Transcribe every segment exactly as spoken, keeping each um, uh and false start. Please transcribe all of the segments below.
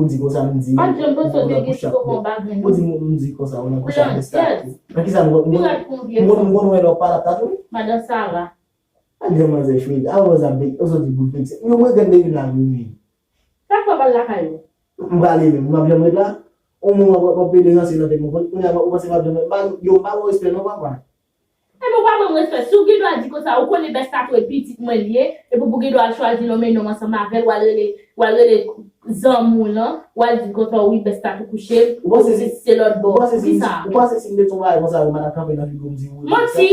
ou di konsa m di. Pa janm panse ou te gen ti koko yon bagay non. Ou di m di konsa ou nan kouch ak destake. Nan kisa m konn, m konn, m konn wè lè w pale ap tatounen? Madan Sara. A, Gen manzè cheri, avan sa, ou soti pou vekse. Yo, mwen gen de vin la vini. Sa fè w pa al lakay ou? M prale menm, m ap janm ret la. On moun w ap pede ranse nan tèt mwen, kounye a ou panse m ap janm ret. Yo, m pa ba w respè non, papa. Epi w pa ban m respè. Si w gen dwa di konsa, ou konnen bèstat e pitit mwen li ye, epi pou gen dwa al chwazi lonmen nonm ansanm avè l, w al rele, w al rele zanmi w lan, w al di l konsa, wi, bèstat ou kouche, ou se lòt bò. Ou panse si m te t yon bagay konsa, yo pa t ap kanpe nan figi w m di wi. Manti!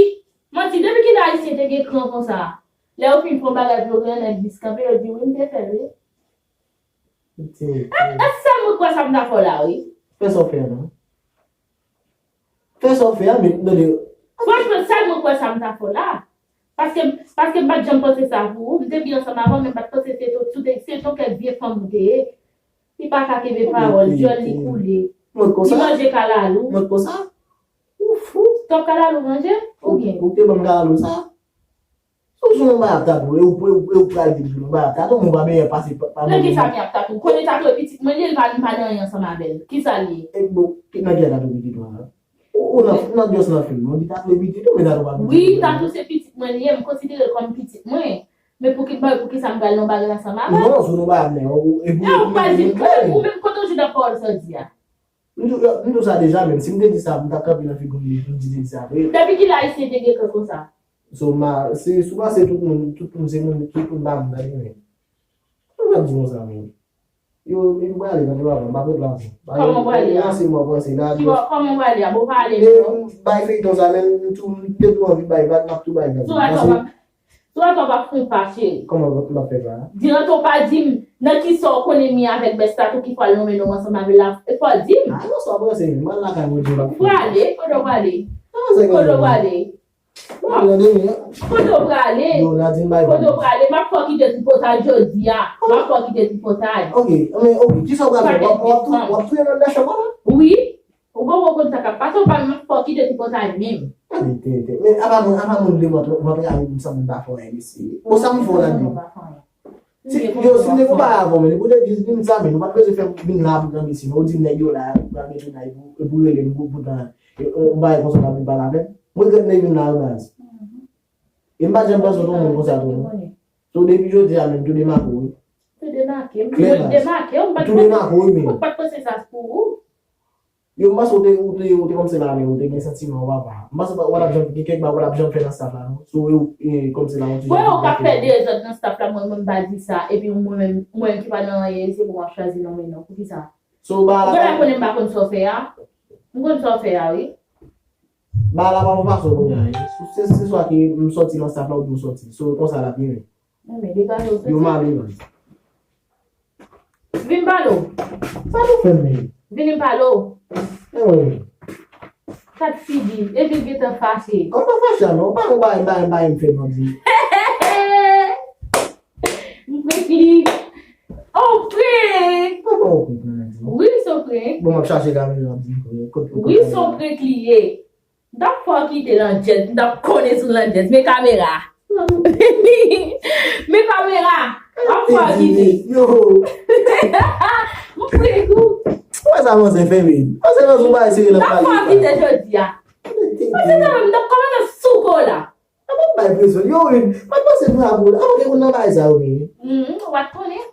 Manti! Depi kilè Ayisyen te gen kran konsa? Lè yo fin fè yon bagay pou yo gen nèg jis kanpe, yo di wi, m te fè l, wi. Èske mwen kwè sa m ta fè w la, wi? Fè sa w fè a non. Fè sa w fè a, men tande. Franchman, sèl mwen kwè sa m ta fè w la. Paske, paske m pa t janm panse sa pou ou. M te byen ansanm avè w, men m pa t panse se yon, se yon kèk vye fanm ou te ye. Li pa ka kenbe pawòl, dyòl li koule. Li manje kalalou. Mwen konsa? Ou fou? Twòp kalalou manje? Oubyen? Ou te ban m kalalou sa? Sou sou nou bay ap tatou, e ou, e ou, e ou pral di nou bay ap tatou, mwen pa meyè pase pa. Nan kisa mi ap tatou? Konnen tatou e pitit mwen li ye, li pa, li pa nan anyen ansanm avè l. Kisa l ye? E bon, nan kisa tatou pitit mwen lan? Ou, ou nan, nan just nan fim, nou di tatou e pitit ou, men tatou pa pitit mwen. Wi, tatou se pitit mwen li ye, m konsidere l kòm pitit mwen. Men pou ki, pou kisa m pral nan bagay ansanm avè l? Non, sou nou bay ap men, ou, e pou ou menm kote ou jwenn nan pawòl sa w di a? M di, m di w sa deja, menm si m te di sa, m t ap kanpe nan figi w, m di te di sa vre. Depi kilè Ayisyen te gen kran konsa? So, ma, se, sou pase tout moun, tout moun, se moun, tout moun pa moun, tande, men. Mwen ap di konsa, men. Yo, yo prale, tande, papa, m pa ret la ankò. Kòman w prale a? Kòman w prale a? Kòman w prale a? Bon, pale non. Bay feyton sa, men, m tou, m te tou anvi bay vag, m ap tou bay vag. Sou atò, papa. Sou atò w ap fè yon pa, cheri. Kòman m ap fè pa? Di anto pa di m nan kisa w konnen mi avèk bèstat ou ki fè w al nonmen nonm ansanm avè l la. E fò w di m. A non, sa w panse, m pral lakay mwen di w l ap fè. Ou prale, kote w prale? Kote w prale? Kote w prale? Yo, Nadine bay. Kote w prale? M ap fè w kite tripotay jodi a. M ap fè w kite tripotay. Ok, men ok, kisa w pral fè? W ap, w ap tou, w ap touye nan dèchè kòman? Wi. Ou poko konn sa k ap pase, ou pa menm fò kite tripotay menm. Gade tenten. Men apa moun, apa moun de mwen rantre avèk moun san moun pa fè anyen, mesye. Bon, sa m fè w la menm? Si, yo, si m te konpare avè w, men, pou te di vin sa, men, ou pa t bezwen fè vin la pou tanbe si, men, ou di nèg yo la, ou pral mete la, epi, epi rele m pou, pou tan, e, on, on bagay konsa, w ap vin pale avè m. Mwen regrèt nèg vin la, yo, baz. E m pa t janm panse w te yon moun konsa, tou, non. So, depi jodi a menm, tou demake w, wi. Tou demake, m tou demake, m pa t panse, m pa t panse sa pou ou. Yo, m panse w te, ou te, ou te kòmsi la, men ou te gen santiman, ou papa. M panse w pa t ap janm gen kèk bagay, w pa t ap janm fè nan staff la, non. Sou, e, kòmsi la, ou toujou. Bon, ou ka fè dezòd nan staff la, mwen, mwen, m pa di sa. Epi mwen menm, mwen ki pa nan anyen, se pou m ap chwazi nonmen non. Poukisa? So, ba la. Ou pa konnen m pa konn sa w fè a? M konn sa w fè a, wi. Ba la, pa yon fason kounye a, wi. Se, se swa ke m sòti nan staff la, oubyen w sòti. So, konsa l ap ye, wi. Yo male, man. Vin pale w. Sa nou fè m menm? Vin m pale w. E mwen menm. Kat figi, epi l gentan fache. Kòman fache a non? Pa yon bagay, bagay, bagay m fè non di. M prank li. Oh, prank! Kòman w prank non di? Wi, se yon prank. Bon, m ap chache kamera di prank. Wi, se yon prank li ye. M t ap fè w kite landjèz, m t ap konnen sou landjèz. Men kamera. Men kamera. M ap fè w kite. Yo. M prank ou. Wè sa manzè fè, men. Manzè nan sou bagay serye nan pale. M ap fè w kite jodi a. Manzè nan, m t ap kòmanse sou kò la. Avan m bay presyon. Yo, men. M ap panse nou ap boule. Avan ke konn nan bagay sa yo, men. Ou pa t konnen.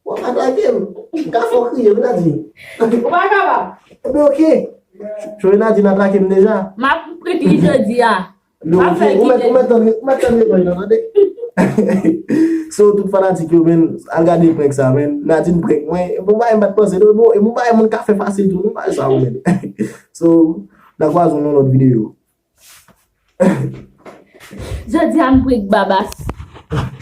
W ap atake m. M ka fè w kriye, wi, Nadine. Ou pa kapab. Ebyen, oke. Chonje Nadine atake m deja. M ap prank li jodi a. M ap fè l kite. Ou mèt, ou mèt tann, ou mèt tann revanj lan, tande. So, tout fanatik yo, men, al gade prank sa, men. Nadine prank mwen. E bon bagay m pa t panse, non, bon, e bon bagay moun ka fè fasil tou, non, bagay sa, men. So, n a kwaze w nan lòt videyo. Jodi a m prank Babas. Li